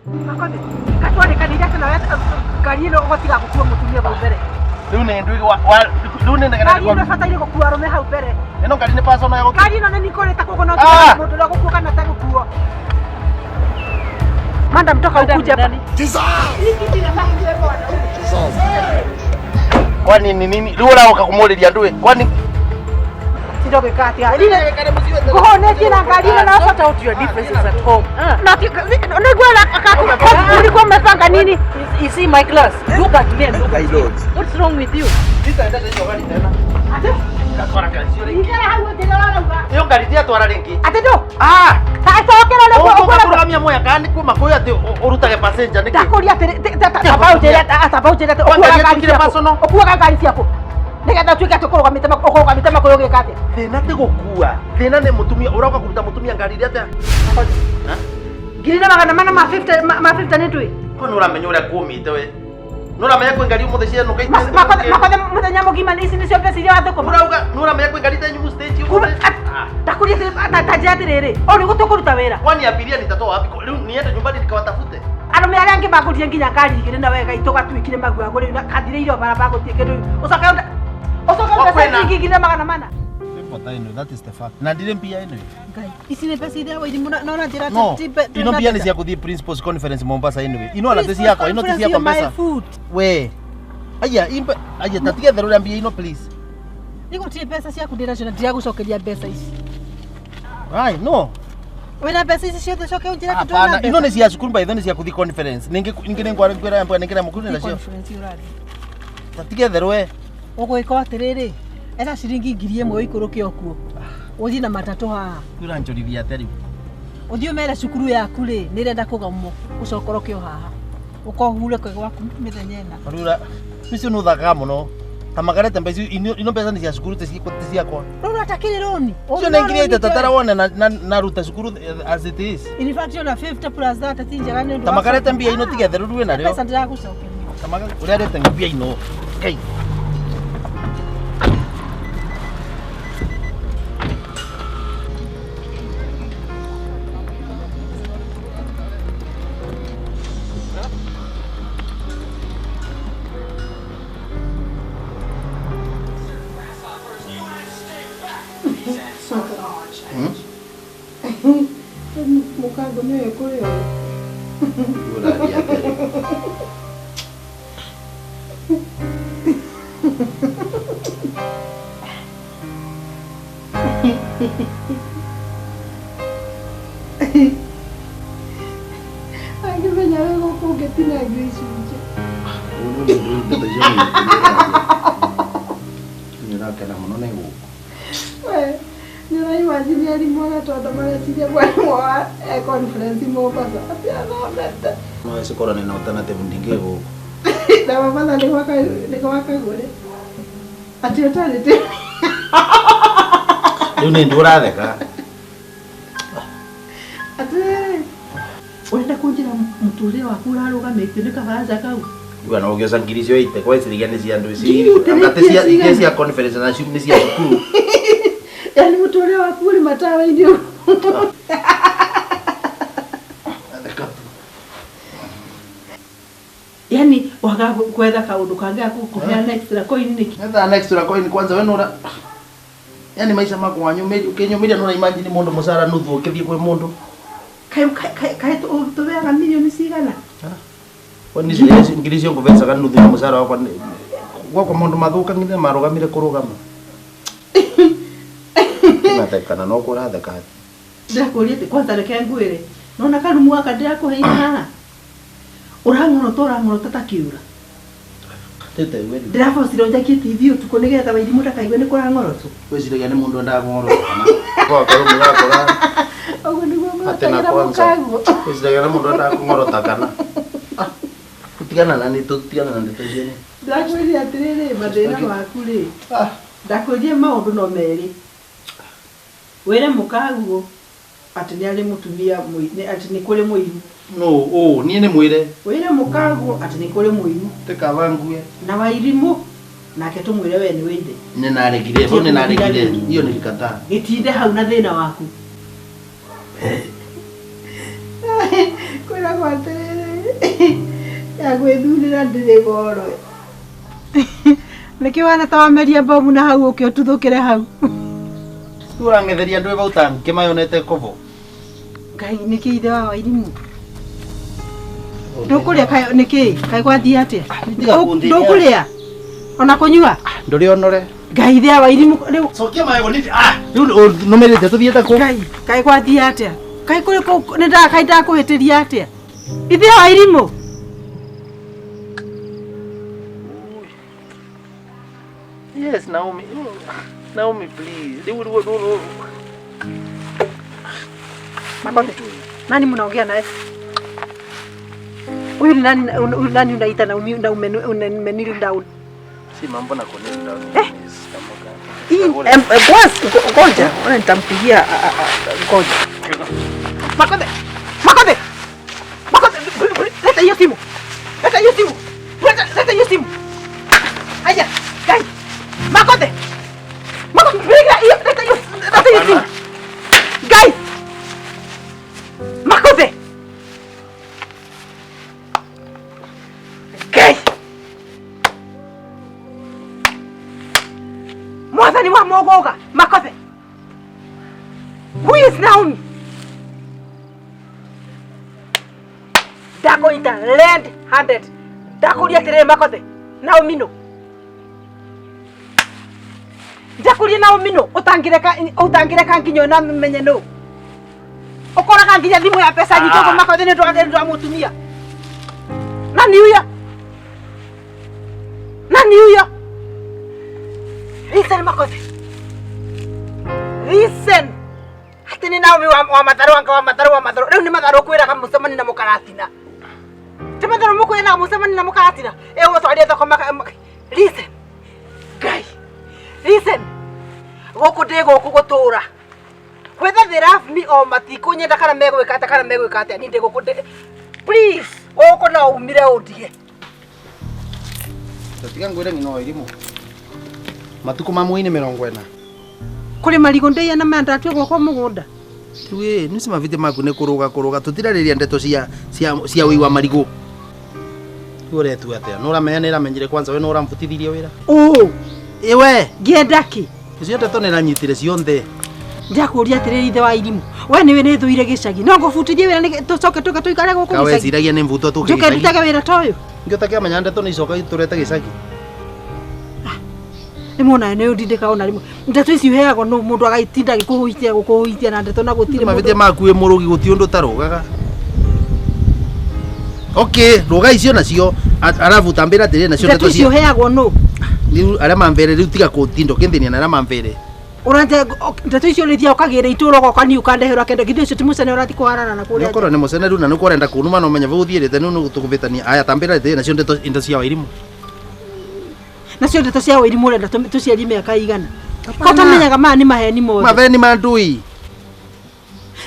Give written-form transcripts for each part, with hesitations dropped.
Makothi, katwandĩkanĩire atĩ nawe ngari ĩno ũgatiga gũkua mũtumia hau mbere. Rĩu nĩ ndui wa wa- rĩu nĩ Ngari ĩno ĩbataire gũkua arũme hau mbere. Ĩno ngari nĩ personal ya gũkua. Ngari ĩno nĩ nikũrĩte koguo no Ah! mũndũ ũrĩa ũgũkua kana ategũkuo. Madam, toka ukuje hapa. Kwani ni nini? Rĩu ũragoka kũmũrĩria ndũĩ? Kwani Tindo gwĩka atĩa? Ngũhũnĩtie na ngari ĩno na Sort out your differences at home. Na nĩguo ulikuwa umepanga nini? You see my class. Look at me and look at you. What's wrong with you? Nditaendete hiyo gari tena. Atĩ? Ngatwara ngari cio rĩngĩ. Ikara hau ũtĩ ũrĩa ũrauga. Ĩyo ngari ndiatwara rĩngĩ. Atĩ ndũ? Ah! Ta cokera nĩguo Ũgũka ũkũra kũrũgamia mwea kana nĩ kuma kũu atĩ ũrutage passenger nĩkĩ? ndakũria atĩrĩ tamba ũnjĩre tamba ũnjĩre atĩ Kwa ũkuaga ngari ngari ĩtuĩkire ciaku personal? ũkuaga ngari ciaku nĩgetha ũtuĩke atĩ ũkũrũgamĩte ũkũrũgamĩte makũyũ ũgĩka atĩa? Thĩna ti gũkua. Thĩna nĩ mũtumia ũroka kũruta mũtumia ngari iria atĩa? 1400 ma 50 ma 50 nĩ ndũĩ? Ko nĩ ũramenya ũrĩa kũmĩte we? Nĩ ũramenya kwĩ ngari ũmũthĩ cienũka Makothi makothi mũthenya mũgima ici nĩcio mbeca iria wathũkũma. Ũrauga nĩ ũramenya kwĩ ngari tenyu stage Kuma ũmũthĩ? ndakũria atĩrĩ ta njĩra atĩrĩrĩ ũũ nĩguo tũkũruta wĩra. Kwani abiria nitatoa wapi? Rĩu niende nyumbani nikawatafute? Arũme arĩa angĩ magũrire nginya ngari igĩrĩ na wega itũgatuĩkire maguagũ rĩu na kathirĩire o bara bagũtiĩ kĩndũ ũcoke ũcoke Kwa ũnde kwĩna- ciringi 1400. Bata ĩno, that is the fact. Na ndirĩ mbia ĩno. Ngai. Ici nĩ mbeca iria wairimu na ona njĩra No, ino mbia nĩ cia gũthiĩ principals conference Mombasa anyway. Ino ona ti ciakwa, ino ti ciakwa mbeca. We. Aya, imbe, aya tatige therũria mbia ino please. Nĩ mbeca ciaku ndĩracio na ndiragũcokeria mbeca ici. Ai, no. Wĩna mbeca ici ciothe coke ũnjĩre atĩ ndũrĩ na Hapana, ino mbeca. nĩ cia cukuru by the nĩ cia gũthiĩ conference. Ningĩ ningĩ nĩ ngwara ngwĩra mbwa ningĩ mũkuru nacio. Conference ũrathiĩ. Tatige therũe. Ũgwĩka atĩrĩrĩ, etha ciringi 1000 ũikũrũke o kuo. Ũthiĩ na matatũ haha. Kura njorithia atĩa rĩu. Ũthiĩ ũmere cukuru yaku rĩ, nĩ ĩrenda kũgomwo, ũcokoroke o haha. Ũkohure kwĩ gwaku mĩthenya ĩna. Rura, ucio nĩ ũthakaga mũno. Ta magarete mbeca ino ino mbeca nĩ cia cukuru ti ciakwa. Rũrũ atakĩrĩ rũni. Ucio nĩ ngiri itatũ wone na na na ruta cukuru as it is. In fact, ona 50 plus that ti njega nĩ ũndũ Ta wa magarete mbia ino tige therũrue narĩo. Mbeca ndĩragũcokeria. Ta magarete ũrĩa arete mbia ino. Kai. Mũkango nĩwe kũrĩ o. Ũraria atĩa rĩu? Angĩmenya wĩ gũkũ ũngĩtinangio icunjĩ. Nĩũrakena mũno nĩ gũkũ. We, nĩũraimagine arimũ arĩa tondũ mareciria mwarimũ wa e conference Mombasa atĩ athomete. No ecikorwo nĩ na alternative ndingĩ gũkũ. Na Mombasa nĩ gwa Kagũre. Atĩ ũtarĩ Rĩu nĩ ndũ ũratheka. Atĩrĩrĩ, ũrenda kũnjĩra mũtũrĩre waku ũrarũgamĩtio nĩ kabaraca kau? Uga no ũgĩoca ngiri cio ite kweciriria nĩ cia andũ ici. Ngiri ite Anga ti nĩ cia cigana? iria cia conference na cio nĩ cia cukuru. Yaani mũtũrĩre waku ũrĩ matawa-inĩ ũguo. Theka tu. Yaani waga gwetha kaũndũ kangĩ ga gũkũheana extra coin nĩkĩ? Etha extra coin kwanza we nũra Yaani maisha makwa wanyumĩria ũkĩnyumĩria nũra imagine mũndũ mũcara nuthu ũkĩthiĩ kwĩ mũndũ. Kaĩ kaĩ kaĩ tũbeaga mirioni cigana? Kwani ngiri icio ngũbecaga nuthu ya mũcara wakwa gwakwa maũndũ mathũkangire marũgamire kũrũgama. Ngathekana no kũratheka. Ndĩrakũria atĩ kwanza reke ngwĩre. Nona karumu gaka ndĩrakũheire haha. Ũrang'orota ũrang'orota ta kĩũra. Tete we rĩu. Ndĩrabocire njakie TV ũtukũ nĩgetha Wairimũ ndakaigue nĩ kũrang'orotwo. Wĩciragia nĩ mũndũ endaga kũng'orota kana? Kwa karumu gakwa Ũguo nĩguo atĩ na ng'orotagĩra kwanza. mũkaguo. Wĩciragia nĩ mũndũ endaga kũng'orota kana? Ah, Tigana na nĩ tũtigana na ndeto icio nĩ. Ndakwĩrire atĩrĩrĩ mathĩna maku rĩ. Ah, Ndakwĩrire maũndũ no merĩ. Wĩre mũkaguo atĩ nĩ arĩ mũtumia atĩ nĩ kũrĩ mũiru. No, ũ, niĩ nĩ mwĩre. Wĩre mũkaguo atĩ nĩ kũrĩ mũiru. Tĩkaba ngue. Na Wairimũ nake tũmwĩre we nĩ wĩithe. Nĩ naregire, hau nĩ naregire. Hiyo nilikataa. Gĩtinde hau na thĩna waku. Kwĩragwo atĩrĩrĩ. Ya gwĩthurĩra ndĩrĩ goro. Nĩkĩ wana ta wameria mbomu na hau ũke ũtuthũkĩre hau. Rĩu ũrang'etheria andũ vau ta ngĩmayonete kobo. Ngai nĩkĩ ithe wa Wairimũ? Ndũkũrĩa kaĩ nĩkĩ? Kaĩ gwathiĩ atĩa? Tiga kũnthĩnia. Ndũkũrĩa? Ona kũnyua? Ndũrĩ onore. Ngai ithe wa Wairimũ rĩu Cokia maego nĩ ah rĩu nũmĩrĩte tũthiĩte kũ? Ngai kaĩ gwathiĩ atĩa? Kaĩ kũrĩ kũ nĩ nda kaĩ ndakũhĩtĩria atĩa? Ithe wa Wairimũ. Yes, Naomi. Naomi, please. Rĩu rĩu rĩu. Makote. Nani mnaongea naye? Huyu ni nani? Huyu nani unaita na umi na umenil down? Si mambo na connect down. Eh. Hii boss, ngoja, ona nitampigia ngoja. Makote. Makote. Makote, leta hiyo simu. Leta hiyo simu. Leta hiyo simu. Aya, guys. Makote. Makote, leta hiyo, leta hiyo simu. Guys. Makote. Guys. Mwathani wa mogoga, Makote. Who is Naomi? Ndakũnyita red handed. Ndakũria atĩrĩrĩ Makote, Naomi nũ? Ndakũria Naomi nũ? Ũtangĩreka nginya ona menye nũ? Ũkoraga nginya thimũ ya mbeca nyingĩ ũguo Makote nĩ ũndũ wa mũtumia. Nani huyo? Nani huyo? Listen Makote. Listen. Atĩ nĩ Naomi wa matharũ anga wa matharũ wa matharũ. Rĩu nĩ matharũ kwĩraga mũcemani na mũkaratina. Ti matharũ mũkwĩraga mũcemani na mũkaratina. Ĩgũtwaria thoko maka. Listen. Ngai. Listen. Gũkũ ndĩ gũkũ gũtũra. Whether they love me or matikũnyenda kana megwĩka atĩa kana megwĩka atĩa niĩ ndĩ gũkũ ndĩ. Please, gũkũ no umire ũndige. Tiga ngwĩre ng'ina wa Irimũ. Matukũ ma mwei-inĩ 40. Kũrĩ marigũ ndĩia na maya ndatue gwakwa mũgũnda. Rĩu ĩ nĩ mavĩtĩ maku nĩ kũrũga kũrũga tũtirarĩria ndeto cia cia cia ũi wa marigũ. Rĩu ũretua atĩa? Nĩ ũramenya nĩ ĩramenyire kwanza we nĩ ũrambutithirie wĩra. Ũ, Ĩwe, ngĩenda kĩ? icio ndeto nĩ ĩranyitire cionthe. Ndakũria atĩrĩrĩ ithe wa Irimũ. We nĩwe nĩ thũire gĩcagi. No ngũbutithie wĩra nĩ tũcoke tũke tũikare gũkũ Kawe gĩcagi. ciragia nĩ mbuto tũke Njũke gĩcagi. ndutage wĩra ta ũyũ. Ngĩ ũtakĩamenya ndeto nĩ icoka itũrete gĩcagi. Rĩmwe ona nĩ ũndindĩkaga ona rĩmwe. Ndeto ici ũheagwo nũ mũndũ agaitinda agĩkũhũitia gũkũhũitia na ndeto na gũtirĩ Mavĩtia maku ĩ mũrũgi gũtirĩ ũndũ ũtarũgaga. Okay, rũga icio nacio arabu tambĩra atĩrĩrĩ nacio Ndeto ndeto ici cia ũheagwo nũ? rĩu arĩa mamvere rĩu tiga kũtinda ũkĩnthĩnia na arĩa mamvere. Ũranja ndeto icio ũrĩthiaga ũkagĩra itũra ũgoka niĩ ũkandehera kĩndũ githĩ ũcio ti mũcene ũrathiĩ kũharana na kũrĩa. Nĩũkorwo nĩ mũcene rĩu na nĩkũo ũrenda kũnuma na ũmenye vau ũthiĩrĩte nĩu nĩgũtũkũvĩtania. Aya tambĩra atĩrĩrĩ nacio ndeto indo cia Wairimũ. Nacio ndeto cia Wairimũ ũrenda tũciarie mĩaka igana. Ko tũmenyaga maya nĩ maheni mothe. Maveni ma ndui.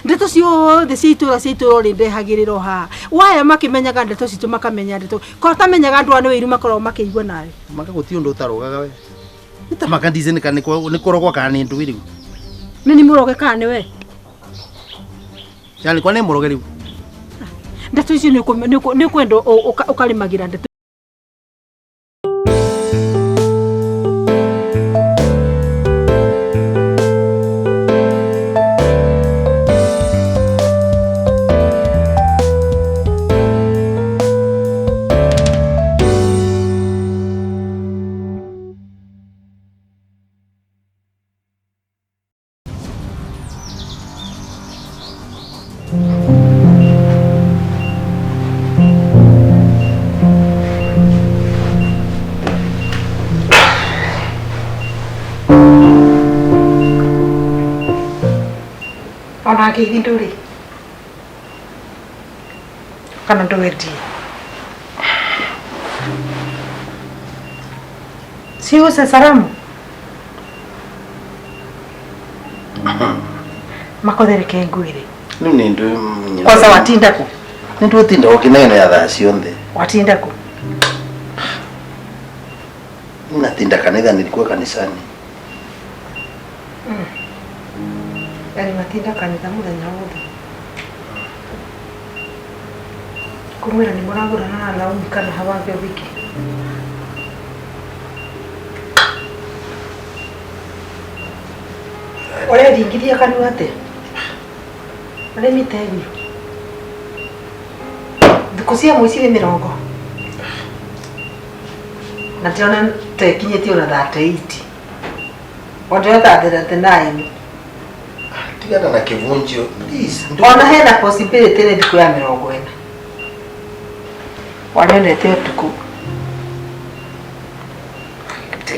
Ndeto ciothe cia itũra cia itũra ũrĩndehagĩrĩra o haha. Waya makĩmenyaga ndeto citũ makamenya ndeto. Ko tamenyaga andũ aya nĩ wĩiru makoragwo makĩigua nawe. Maka gũtirĩ ũndũ ũtarũgaga we. Nĩ ta maka ndici nĩ kana nĩ kũrogwo kana nĩ ndui rĩu. Nĩ nĩ mũroge kana nĩ we? Yani kwa nĩ mũroge rĩu. Ndeto icio nĩ ũkwenda ũkarĩmagĩra ndeto. Ona ngeithi ndũrĩ kana ndwendie siuse salamu makothereke ngwire Rĩu nĩ ndui kwanza watinda ku Nĩ ndũtinda ũkĩnegena ya thaa cionthe. watinda ku Natinda kanitha nilikuwa kanisani. Yani watinda kanitha mũthenya wothe. Kumwĩra nĩ mũragũrana na Naomi kana hawambe wiki. Ũreringithia kanua atĩa? Let me tell you. Thikũ cia mũici nĩ mĩrongo. Na ndĩrona ta ĩkinyĩtie ona 38. O ndĩrona ta 39. Tigana na kĩvunjio please. Ona hena possibility nĩ thikũ ya 40. Wanyonete ũtukũ.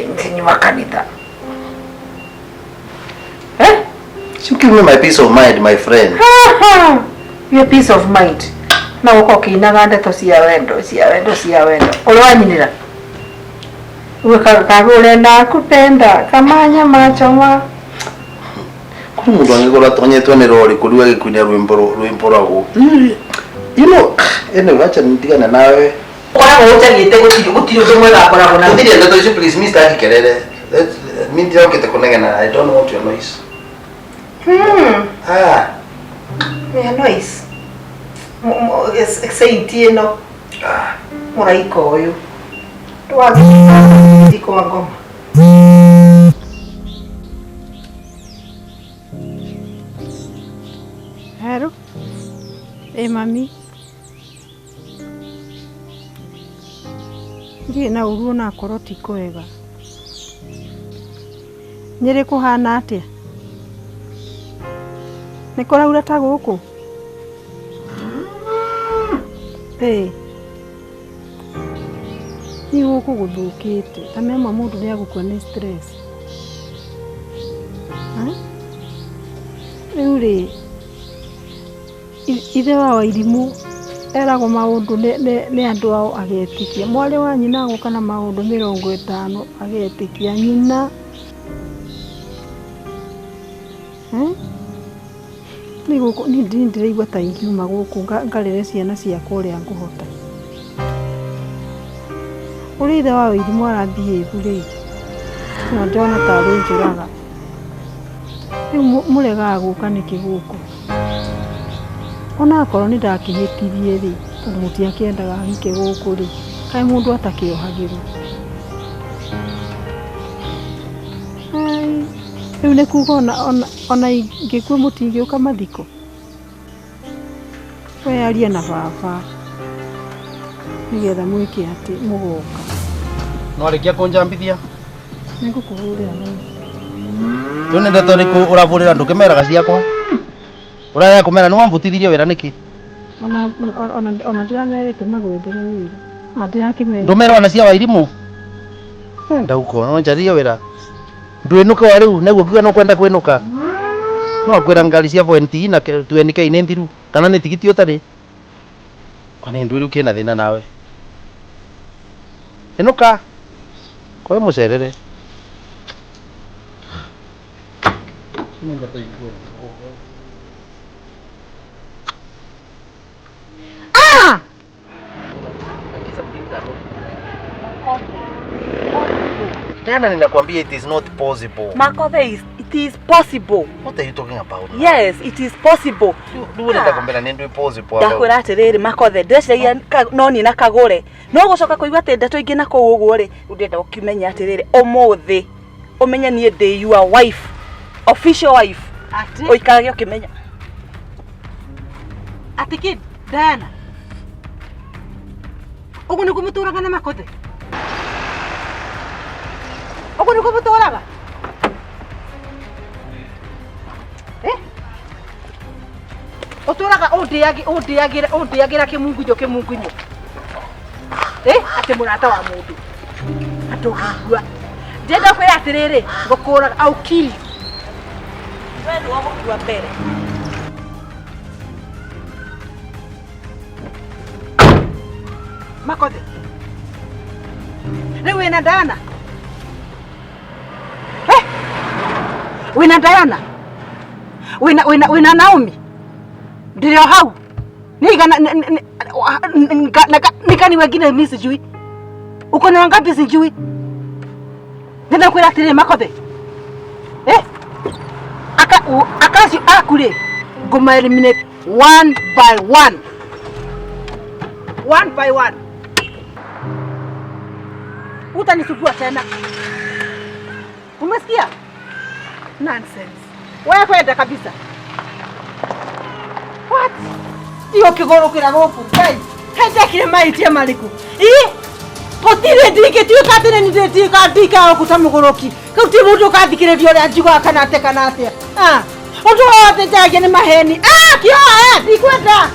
Nginyua kanitha. Eh? You give me my peace of mind, my friend. Your peace of mind. Na gũka ũkĩinaga ndeto cia wendo, cia wendo, cia wendo. Ũrĩa wanyinĩra. Uwe kagũre nakupenda kama nyama choma. Kũrĩ mũndũ angĩkorwo atonyetwo nĩ rori kũrĩ agĩkuinia rwĩmbo rwĩmbo rwa gũ. You know, anyway, acha ndigane nawe. Ũkoragwo ũnjagĩte gũtirĩ gũtirĩ ũndũ mwega akoragwo na. Gũtirĩ ndeto icio please, mi sitaki kelele. Let's mi ndirokĩte kũnegena. I don't want your noise. Ah. Yeah, noise. Saint ĩno. Mũraika ũyũ. Ndwagĩrĩirwo kwa ngoma. Hello. Ĩ mami. Ndirĩ na ũru onakorwo ti kwega. Nyĩrĩ kũhana atĩa? Nĩ kũraura ta gũkũ? Ĩĩ. Niĩ gũkũ gũthũkĩte. Ta mema mũndũ nĩ agũkua nĩ stress. Rĩu rĩ, ithe wa Wairimũ eragwo maũndũ nĩ andũ ao agetĩkia. Mwarĩ wa nyina agoka na maũndũ 50 agetĩkia nyina. Nĩ gũkũ niĩ ndĩraigua ta ingiuma gũkũ ngarere ciana ciakwa ũrĩa ngũhota. Ũrĩa ithe wa Wairimũ arambihĩvu rĩ, no ndĩrona tarĩ njũraga. Rĩu mũregaga gũka nĩkĩ gũkũ? Onakorwo nĩ ndakĩhĩtirie rĩ, tondũ mũtiakĩendaga hike gũkũ rĩ, kaĩ mũndũ atakĩohagĩrwo? Ai, rĩu nĩ kuga ona ingĩkua mũtingĩũka mathiko? We aria na baba nĩgetha mwĩke atĩ mũgoka. No arĩkia kũnjambithia? Nĩngũkũhũrĩra rĩu. Rĩu nĩ ndeto ĩrĩkũ ũrabũrĩra ndũkĩmeraga ciakwa? Ũrarega kũmera nĩ wambutithirie wĩra nĩkĩ? Ona ndĩramerĩte magwethere wĩra. Na ndĩrakĩmera. Ndũmere ona cia Wairimũ? Ndauko, no njarĩrie wĩra. Ndwĩnũke wa rĩu nĩguo ngiuga no kwenda kwĩnũka. No kwĩra ngari cia VNT na 20K nĩ thiru kana nĩ tigiti ũtarĩ. Kwani ndũ rĩu kĩna thĩna nawe? Ĩnũka. Koe mũcerere. Ah! Tena ninakwambia it is not possible. Makothe, it is possible. What are you talking about? Yes, it is possible. Rĩu ndakwambia nĩ ndũ possible. Ndakwĩra atĩrĩrĩ Makothe, ndĩreciragia no niĩ na Kagũre. No gũcoka kũigua atĩ ndeto ingĩ na kũu ũguo rĩ, rĩu ndĩrenda ũkĩmenye atĩrĩrĩ, ũmũthĩ ũmenye niĩ ndĩ your wife, official wife. Atĩ? Ũikarage ũkĩmenya. Atĩ kĩ, Diana? Ũguo nĩguo mũtũraga na Makothe? Ũguo nĩguo mũtũraga? Eh? Ũtũraga ũndĩagĩra kĩmungunyo kĩmungunyo. Eh? Atĩ mũrata wa mũndũ. Atĩ ũngĩigua. Ndĩrenda kwĩra atĩrĩrĩ, ngũkũraga, I'll kill you. We nĩwe ũgũkua mbere. Makothe. Rĩu wĩna Diana? Eh? Wĩna Diana? Wĩna Naomi? Ndĩrĩ o hau. Nĩ igana nĩ wengine mimi sijui. Uko na wangapi sijui. Nenda kwĩra atĩrĩrĩ Makothe. Eh? Akacio aku rĩ, ngũma eliminate one by one. One by one. Utanisugua tena. Umesikia? Nonsense. Wewe kwenda kabisa. What? Tiyo kĩgũrũkĩra gũkũ. Ngai, kaĩ ndekire mahĩtia marĩkũ? Ĩ? Gũtirĩ ndingĩtuĩka atĩ nĩ ndĩtuĩka ndikara gũkũ ta mũgũrũki. Kau ti mũndũ ũkathikĩrĩria ũrĩa njugaga kana atĩa kana atĩa. Ah, ũndũ wothe njaragia nĩ maheni. Ah, kĩoe, ndikwenda.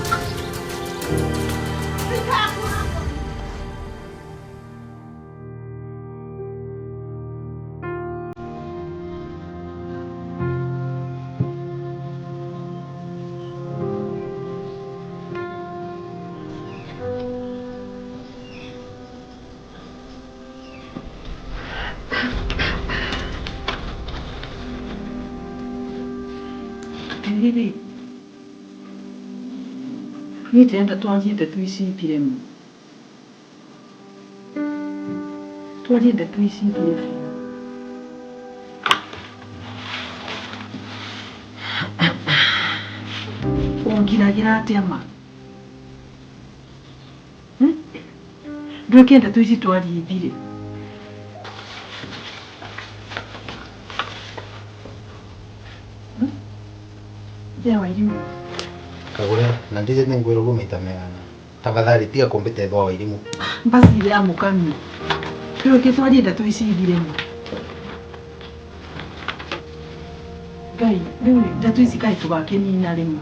Atiriri, niĩ ndĩrenda twarie ndeto ici ithire ma. Twarie ndeto ici ithire biũ. Ũngiragĩra atĩa ma? Hmm? Ndwĩke ndeto ici twarie ithire. Ithe wa irimũ. Kagure na ndize ningwira uguo maita megana tafadhali tiga kumbita ithe wa wairimu. Basi ithe amũkami. Ndwĩke twarie ndeto ici ithire ma. Ngai, rĩu ndeto ici kaĩ tũgakĩnina rĩ ma?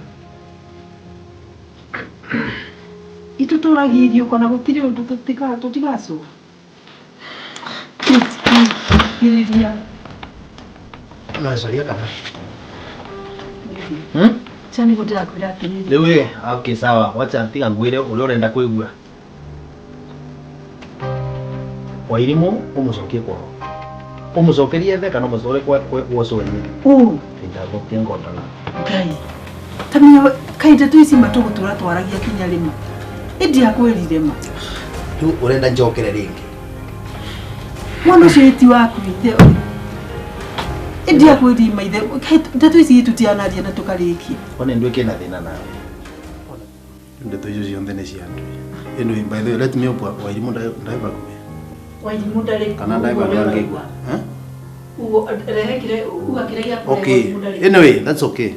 Itũtũragia irio kana gũtirĩ ũndũ tũtigacũa. Thikĩrĩria. Unacaria kana? Cha nĩguo ndĩrakwĩra atĩrĩrĩ. Rĩu ĩ, okay sawa, wacha tiga ngwĩre ũrĩa ũrenda kũigua. Wairimu ũmũcokie kwao. Ũmũcokerie ethe kana ũmũtware kwa gwa cũenye. Ũ, Ndathũkie ngondana. Ngai. Ta menya kaĩ ndeto ici ma tũgũtũra twaragia kinya rĩ ma? Ĩ ndiakwĩrire ma. Rĩu ũrenda njokere rĩngĩ. Mwana ũcio ĩ ti waku ithe. Ĩ ndiakwĩrire ma ithe. Kaĩ ndeto ici tũtianaria na tũkarĩkia. One nduĩke na thĩna nawe. Ndeto icio ciothe nĩ cia ndui. Anyway, by the way, let me hope Wairimu ndaĩ hakuhĩ. Wairimũ ndarĩ Kana ndaĩ handũ angĩigua. Eh? Ugo rehe kire uga kire gĩa kũrehe Okay. Wairimũ ndarĩ. Anyway, that's okay.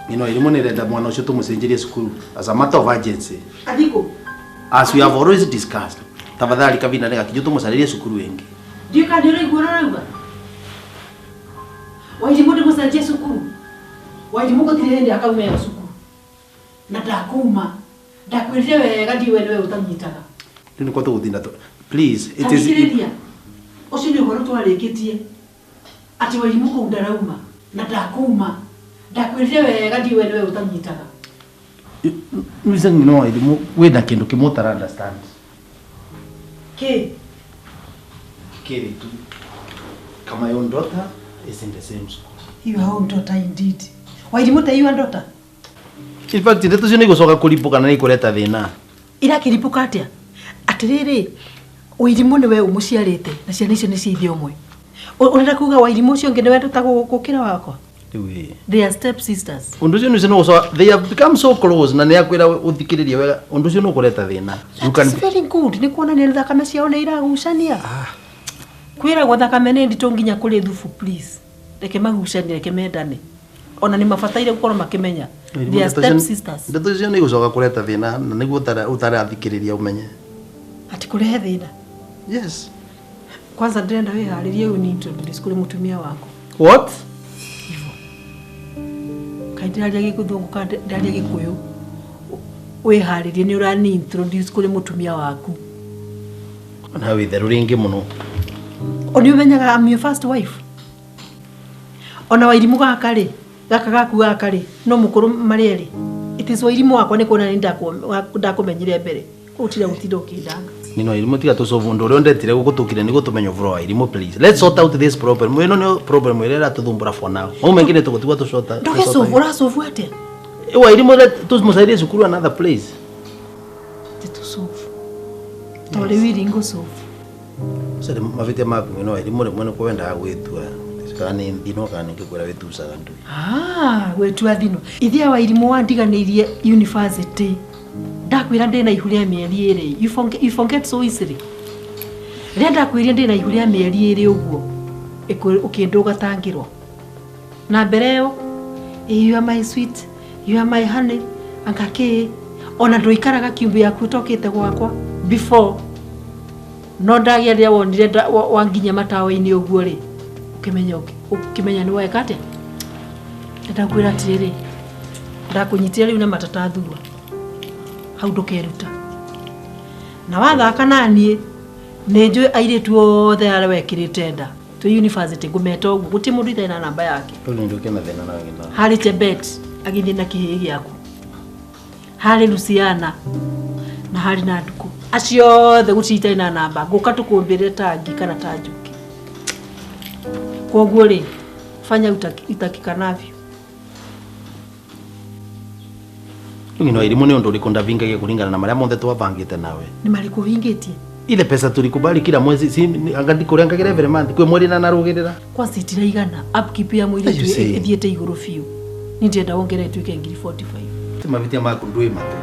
You know, Wairimu nĩrenda mwana ũcio tũmũcenjerie cukuru as a matter of urgency. Athiko. As we have always discussed. Tafadhali kavinda nĩ gakinyu tũmũcarĩrie cukuru ĩngĩ. Ndiũĩ kana nĩ ũraigua ũrĩa ũrauga. Wairimũ ndĩmũcenjie cukuru. Wairimũ gũtirĩ hĩndĩ akauma ĩyo cukuru. Na ndakuma. Ndakwĩrire wega ndiũĩ we nĩwe ũtanyitaga. Rĩu nĩkwo tũgũtinda tũ. Please, it is Thikĩrĩria. Ũcio nĩ ũhoro twarĩkĩtie. Atĩ Wairimũ kũu ndarauma. Na ndakuma. Ndakwĩrire wega ndiũĩ we nĩwe ũtanyitaga. Listen, you know, Wairimu wĩna kĩndũ kĩmwe ũtara understand. Kĩ? Kĩrĩ tu. Kama your daughter is in the same school. Your own daughter indeed. Wairimũ ta your daughter. In fact, ndeto icio nĩ igũcoka kũribũka na nĩ ikũreta thĩna. Irakĩribũka atĩa? Atĩrĩrĩ, Wairimũ nĩwe ũmũciarĩte na ciana icio nĩ cia ithe ũmwe. Ũrenda kuga Wairimũ ũcio ũngĩ nĩwe ndũta gũkĩra wakwa? Rĩu ĩ. They are step sisters. Ũndũ ũcio nĩ ũcoka they have become so close na nĩ akwĩra ũthikĩrĩrie wega ũndũ ũcio nĩ ũkũreta thĩna. You can That's very good. Nĩ kuonania thakame ciao nĩ iragucania. Kwĩragwo thakame nĩ nditũ nginya kũrĩ thubu please. Reke magucanie, reke mendane. Ona nĩ mabataire gũkorwo makĩmenya. They are step sisters. Ndeto icio nĩ igũcoka kũreta thĩna na nĩguo ũtarathikĩrĩria ũmenye. Ati kũrehe thĩna. Yes. Kwanza ndĩrenda wĩharĩrie ũyũ ni introduce kũrĩ mũtumia waku. What? Kaĩ ndĩraria gĩgĩthũngũ kana ndĩraria gĩkũyũ? Wĩharĩrie nĩ ũrani introduce kũrĩ mũtumia waku. Na wĩ therũ rĩngĩ mũno. O nĩ ũmenyaga I'm your first wife. Ona Wairimũ gaka rĩ, gaka gaku gaka rĩ, no mũkũrũ marĩ erĩ. It is Wairimũ wakwa nĩ kuona nĩ ndakũmenyire mbere. Koguo tiga gũtinda ũkĩndanga. Nino Wairimu tiga tũcobu ũndũ ũrĩa ũndetire gũkũ tũkire nĩguo tũmenye ũboro wa Wairimu please. Let's sort out this problem. Ĩno nĩyo problem ĩrĩa ĩratũthumbũra for now. Mau mengĩ nĩ tũgũtigwo tũcota. Ndũgĩcobu, ũracobu atĩa? Wairimu tũmũcarĩrie cukuru another place. Ti tũcobu. To rĩu iri ngũcobu. Ũcio mavĩtia maku no Wairimu rĩmwe nĩ kwendaga gwĩtua. Kana nĩ thino kana nĩ ngĩkwĩra wĩtucaga ndui. Ah, gwĩtua thino. Ithe wa Wairimu wandiganĩirie university. Ndakwĩra ndĩna ihu rĩa mĩeri ĩrĩ. You forget so easily. Rĩrĩa ndakwĩrire ndĩna ihu rĩa mĩeri ĩrĩ ũguo, ũkĩndũga tangĩrwo. Na mbere ĩyo, you are my sweet, you are my honey, anga kĩ, ona ndũikaraga kiumbu yaku ũtokĩte gwakwa before. No ndagĩa rĩrĩa wonire wanginya matawa-inĩ ũguo rĩ, ũkĩmenya nĩ weka atĩa. Ndakwĩra atĩrĩrĩ, ndakũnyitire rĩu na matata thurwa. Hau ndũkeruta. Na wathaka na niĩ, nĩ njũĩ airĩtu othe arĩa wekĩrĩte nda. Twĩ university ngũmeta ũguo, gũtirĩ mũndũ itarĩ na namba yake. Rĩu nĩ njũke na thĩna na ngina. Harĩ Chebet agĩthiĩ na kĩhĩĩ gĩaku. Harĩ Luciana na harĩ na Ndukũ. Acio othe gũtirĩ itarĩ na namba. Ngũka tũkũmbĩre ta ngi kana ta njũkĩ. Kwoguo rĩ, fanya utakikanavyo. Ngino elimu nĩ ũndũ ũrĩkũ ndavingagia kũringana na marĩa mothe twabangĩte nawe. Nĩ marĩkũ ũhingĩtie? Ile pesa tulikubali kila mwezi si anga ndikũrengagĩra every month kwĩ mweri na narũgĩrĩra. Kwanza itiraigana upkeep ya mũirĩtu You see. ĩthiĩte igũrũ biũ. Niĩ ndĩrenda wongerere ĩtuĩke ngiri 45. Ti mabitia maku ndwĩ matũ.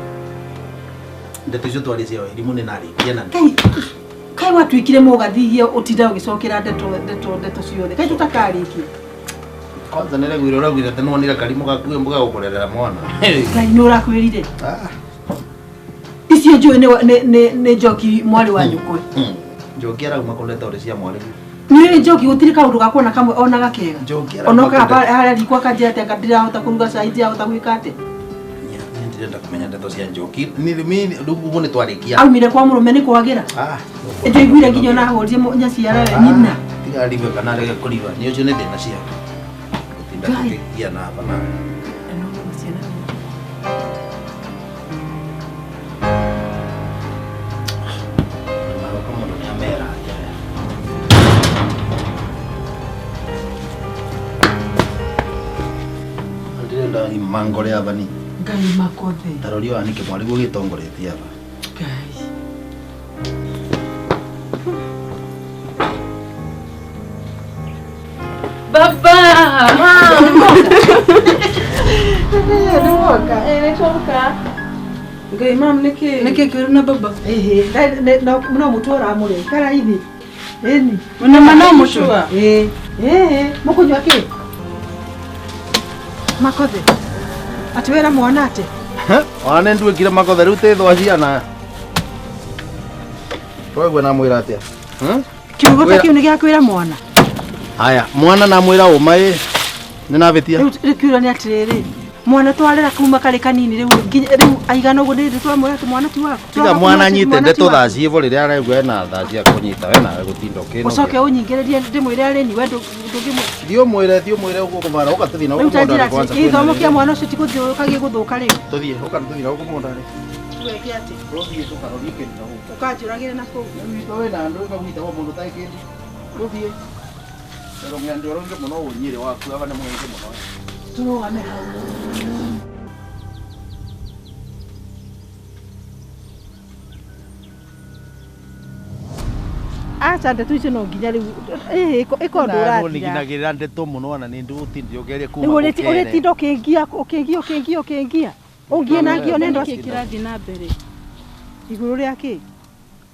Ndeto icio twarĩ cia elimu nĩ narĩkia na Kai kai watuĩkire mũgathithia ũtinda ũgĩcokera ndeto ndeto ndeto ciothe. Kai tũtakarĩkia. Kwanza nĩregwire ũraugire atĩ nĩwonire karimũ gaku mbuga gũkũrerera mwana. Ngai nĩ ũrakwĩrire. Ah. Icio njũĩ nĩ njoki mwarĩ wa nyũkwe. Njoki arauma kũndeta ũrĩ cia mwarĩ. Nĩ njoki gũtirĩ kaũndũ gakwa na kamwe ona gakega. Njoki arauma Ona kũndeta. ũkaga harĩa riko akanjĩra atĩ anga ndirahota kũruga cai ndirahota gwĩka atĩa. Niĩ ndirenda kũmenya ndeto cia njoki. Niĩ rĩu ũguo nĩ twarĩkia. Aumire kwa mũrũme nĩ kwagĩra. Ah. Njaiguire nginya ona ahũrire nyaciara nyina. Tiga ariwe kana arege kũriwa. Nĩ ũcio nĩ thĩna ciake. Gũtinda tũkĩgia na haba na. Maroka mũndũ nĩ amera atĩa. Ndirenda imangore aba ni. Ngai makothe. Tarori wa nĩkĩ mwarĩ guo gĩtongoretie aba. Ngai. Baba! Ngai mam nĩkĩ nĩkĩ kĩũru na baba Ĩhĩ, no mũtu ũramũrĩa ikara ithi. Ĩni. Ona ma no mũcua? Ĩĩ. Ĩĩ, mũkũnyua kĩ? Makothe. Atĩ wĩra mwana atĩ? Ona nĩ nduĩkire makothe rĩu tĩ thwa ciana. Twaigua namwĩra atĩa? Kiugo ta kĩu nĩ gĩa kwĩra mwana. Haya, mwana namwĩra ũma ĩ nĩ nabĩtia. Rĩu kiugo nĩ atĩrĩrĩ. Mwana twarera kuma karĩ kanini rĩu nginya rĩu aigana ũguo nĩ twamwĩra atĩ mwana ti waku. Tiga mwana anyite ndeto thaa ciĩvo rĩrĩa araigua ena thaa cia kũnyita we nawe gũtinda ũkĩnogia. Ũcoke ũnyingĩrĩrie ndĩmwĩre arĩ we ndũngĩmwĩra. Thiĩ ũmwĩre thiĩ ũmwĩre ũguo kũmara ũka tũthiĩ na Rĩu gũkũ ta njĩra mũndũ kwanza. atĩ gĩthomo kĩa mwana ũcio ti gũthiũrũrũka gĩgũthũka rĩu. Tũthiĩ ũka tũthiĩ na gũkũ mũndũ arĩ. Weke atĩ Tũthiĩ tũkarorie kĩndũ na gũkũ. ũkanjũragĩre na kũu. Rĩu witũ wĩna andũ ĩkagwĩtagwo mũndũ ũtarĩ kĩndũ. Tũthiĩ. Rũng'endo rũngĩ mũno ũnyĩrĩ waku aba nĩ mũingĩ mũno. Tũrũgame hau. Aca ndeto icio no nginya rĩu ĩko ũndũ ũrathira. Nĩginagĩrĩra ndeto mũno ona nĩ ndũgũtindire ũgerie kuma Rĩu ũrĩtinda ũkĩngia ũkĩngia ũkĩngia ũkĩngia. Ũngie na ngio nĩ Nĩkĩ kĩrathiĩ na mbere igũrũ rĩa kĩ?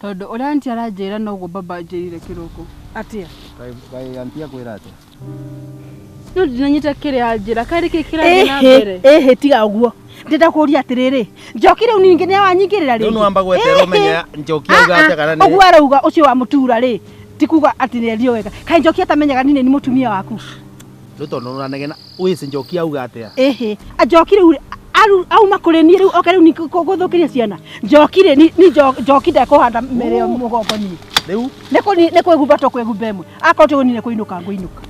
Tondũ ũrĩa aunty aranjĩra noguo baba anjĩrire kĩroko. Atĩa? Kaĩ aunty akwĩra atĩa? No ndinanyita kĩrĩa anjĩra kaĩ nĩkĩ kĩrathiĩ na mbere? Ĩhĩ tiga ũguo. Ndĩrenda kũũria atĩrĩrĩ, njoki rĩu ningĩ nĩ wanyingĩrĩra rĩngĩ. Rĩu nĩwamba gweterera ũmenye njoki auga atĩa kana nĩ Ũguo arauga ũcio wa mũtura rĩ, ti kuga atĩ nĩ wega. Kaĩ njoki atamenyaga niĩ nĩ mũtumia waku? Rĩu tondũ nĩũranegena wĩci njoki auga atĩa? Ĩhĩ, njoki rĩu auma kũrĩ niĩ rĩu oke rĩu nĩ gũthũkĩria ciana. Njoki rĩ ni njoki ndekũhanda mĩrĩo mũgongo niĩ. Rĩu Nĩ kwĩgumba tũkwĩgumba ĩmwe. Akorwo ti niĩ nĩ kũinũka ngũinũka.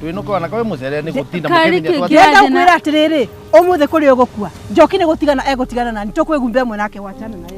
Twĩnũka ona kawe mũcere nĩ gũtinda Kaĩ mũkĩmenya nĩkĩ twatĩa. Ndĩrenda gũkwĩra atĩrĩrĩ, ũmũthĩ kũrĩ ũgũkua. Njoki nĩ gũtigana egũtigana nani tũkwĩgumba ĩmwe nake wachana na yeye.